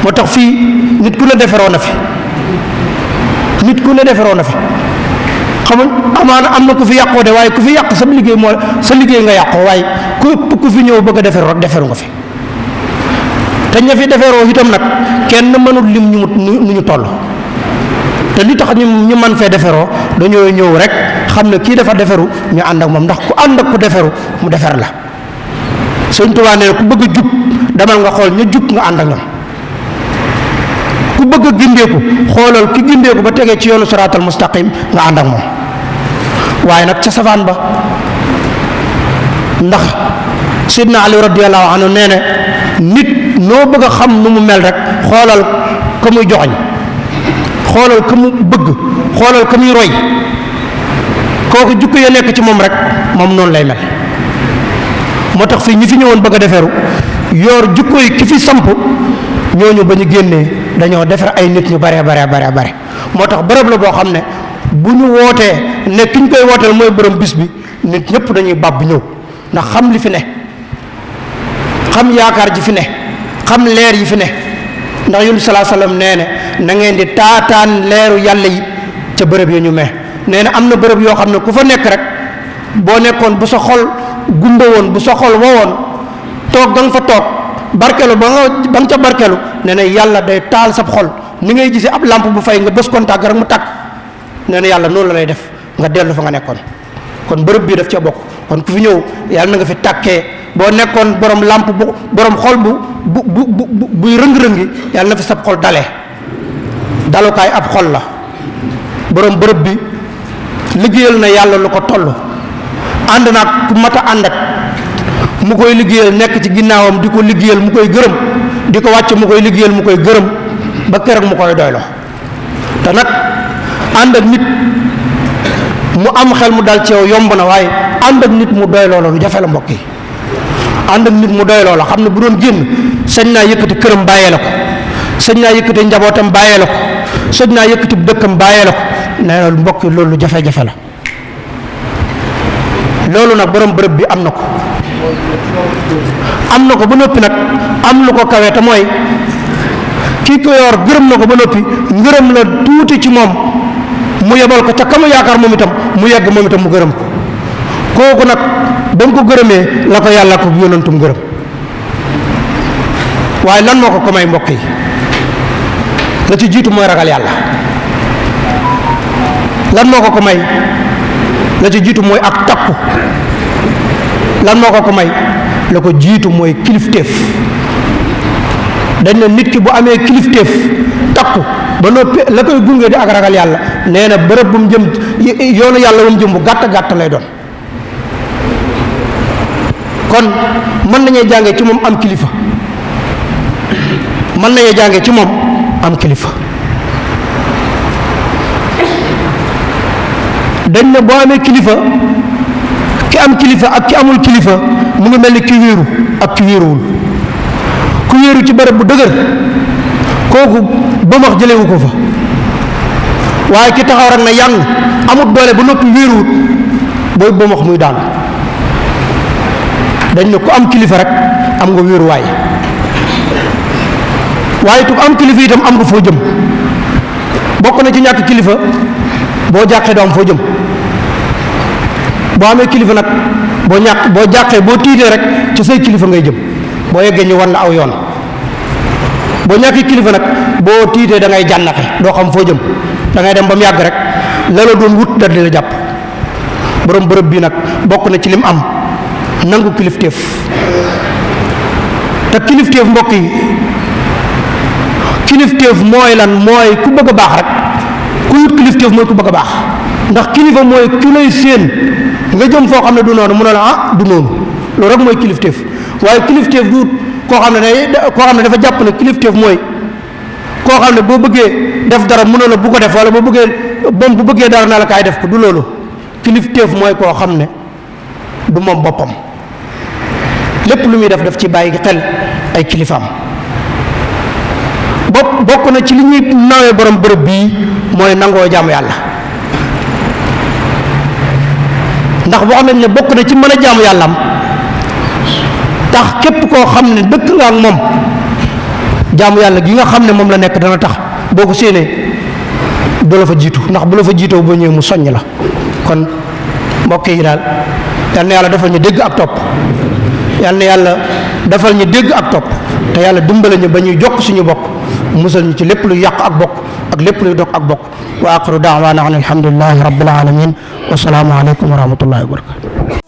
moo tax fii nit ku ne defaroo na fi nit ku ne defaroo na fi xamuñ amaana am na ku fi yàqoo de waaye ku fi yàq sa liggéey moo sa liggéey nga yàqoo waaye ku fi ñëw bëgg a defaru rek defaru nga fi te ña fi defaroo itam nag kenn mënul lim nu ñu toll te li tax ñu mën fee defaroo dañoo ñëw rek xam ne kii dafa defaru ñu ànd ak moom ndax ku ànd ak ku defaru mu defar la Sëñ Tuubaa nee ku bëgg a jub demal nga xool ñu jub nga ànd ak ñoom ku bëgg a gindeeku xoolal ki gindeeku ba tegee ci yoonu siraatal mustaqim nga ànd ak moom waaye nag ca safaan ba ndax Sidna Ali radiyallahu anhu nee na nit noo bëgg a xam nu mu mel rek xoolal ka muy joxoñ xoolal ka mu bëgg xoolal ka muy roy kooku jukko ya nekk ci moom rek moom noonu lay mel moo tax fii ñi fi ñëwoon bëgg a deferu yor jukko yi ki fi samp ñooñu ba ñu génnee dañoo defar ay nit ñu bare moo tax bërëb la boo xam ne bu ñu wootee ne ki ñu koy wooteel mooy borom bis bi nit ñëpp dañuy bàbb ñëw ndax xam li fi ne xam yaakaar ji fi ne xam leer yi fi ne ndax yonent salaa sallam nee na ngeen di taataan leeru yàlla yi ca bërëb yi ñu mee nee na am na bërëb yoo xam ne ku fa nekk rek boo nekkoon bu sa xol gumba woon bu sa xol wowoon toog ga nga fa toog barkelu ba nga ca barkelu nee na yàlla day taal sab xol ni ngay gisee ab lampe bu fay nga bës contact rek mu tàkk nee na yàlla noonu la lay def nga dellu fa nga nekkoon kon bërëb bii daf ca bokk kon ku fi ñëw yàlla na nga fi tàkkee boo nekkoon borom lampe bu borom xol buy rëng-rëngi yàlla na fi sab xol dalee dalukaay ab xol la borom bërëb bi liggéeyal na yàlla lu ko toll ànd naag ku mat a ànd ak mu koy liggéeyal nekk ci ginnaawam di ko liggéeyal mu koy gërëm di ko wàcc mu koy liggéeyal mu koy gërëm ba keroog mu koy doyloo te nag ànd ak nit mu am xel mu dal ci yow yomb na waaye ànd ak nit mu doyloo la lu jafe la mbokk yi ànd ak nit mu doyloo la xam ne bu doon génn sañ naa yëkkati këram bàyyee la ko sañ naa yëkkati njabootam bàyyee la ko sañ naa yëkkati dëkkam bàyyee la ko nee na mbokk yi loolu lu jafe-jafe la loolu nag borom bërëb bi am na ko ba noppi nag am lu ko kawe te mooy kii ko yor gërëm na ko ba noppi ngërëm la tuuti ci moom mu yebal ko ca kamu yaakaar moom itam mu yegg moom itam mu gërëm ko kooku nag ba mu ko gërëmee la ko yàlla ko yónnantum gërëm waaye lan moo ko may mbokk yi la ci jiitu mooy ragal yàlla lan moo ko may la ci jiitu mooy ak takku lan moo ko may la ko jiitu mooy kilifteef dañ ne nit ki bu amee kilifteef takku ba noppi la koy gunge di ak ragal yàlla nee na bërëb bu mu jëm yoonu yàlla bu mu jëm bu gàtt lay doon kon mën nañoo jàngee ci moom am kilifa mën nañoo jàngee ci moom am kilifa dañ ne boo amee kilifa ki am kilifa ak ki amul kilifa mu ngi mel ni ki wéeru ak ki wéeruwul ku wéeru ci bërëb bu dëgër kooku ba max jëlewu ko fa waaye ki taxaw rek na yang amut doole ba noppi wéeruwut booy ba max muy daan dañ ne ku am kilifa rek am nga wéeruwaay waaye tu am kilifa itam am nga foo jëm bokk na ci ñàkk kilifa boo jàqee doo am foo jëm boo amee kilifa nag boo jàqee boo tiitee rek ci say kilifa ngay jëm boo yeggee ñu wan la aw yoon boo ñàkkee kilifa nag boo tiitee da ngay jànnaxe doo xam foo jëm da ngay dem ba mu yàgg rek la la doon wut dal di la jàpp borom bërëb bii nag bokk na ci lim am nangu kilifteef te kilifteef mbokk yi kilifteef mooy lan mooy ku bëgg a baax rek ku wut kilifteef mooy ku bëgg a baax ndax kilifa mooy ki lay séen nga jëm foo xam ne du noonu mu ne la ah du noonu loolu rek mooy kilifteef waaye kilifteef du koo xam ne dafa jàpp ne kilifteef mooy koo xam ne boo bëggee def dara mu ne la bu ko def wala boo bëggee bu bëggee dara na la kaay def ko du loolu kilifteef mooy koo xam ne du moom boppam lépp lu muy def ci bàyyi xel ay kilifaam bokk na ci li ñuy nawee borom bërëb bii mooy nangoo jaamu yàlla ndax boo xam ne bokk na ci mën a jaamu yàllaam tax képp koo xam ne dëkk nga ak moom jaamu yàlla gi nga xam ne moom la nekk dana tax boo ko séenee du la fa jiitu, ndax bu la fa jiitoo ba ñëwee mu soññ la. kon mbokk yi daal yal na yàlla defal ñu dégg ak topp, yal na yàlla defal ñu dégg ak topp, te yàlla dimbale ñu ba ñuy jokk suñu bokk, musal ñu ci lépp luy yàq ak bokk ak lépp luy dog ak bokk. wa axiru daawaana an alhamdulillahi rabbil alamin wa salaamu aleykum wa rahmatullahi wa barakatu.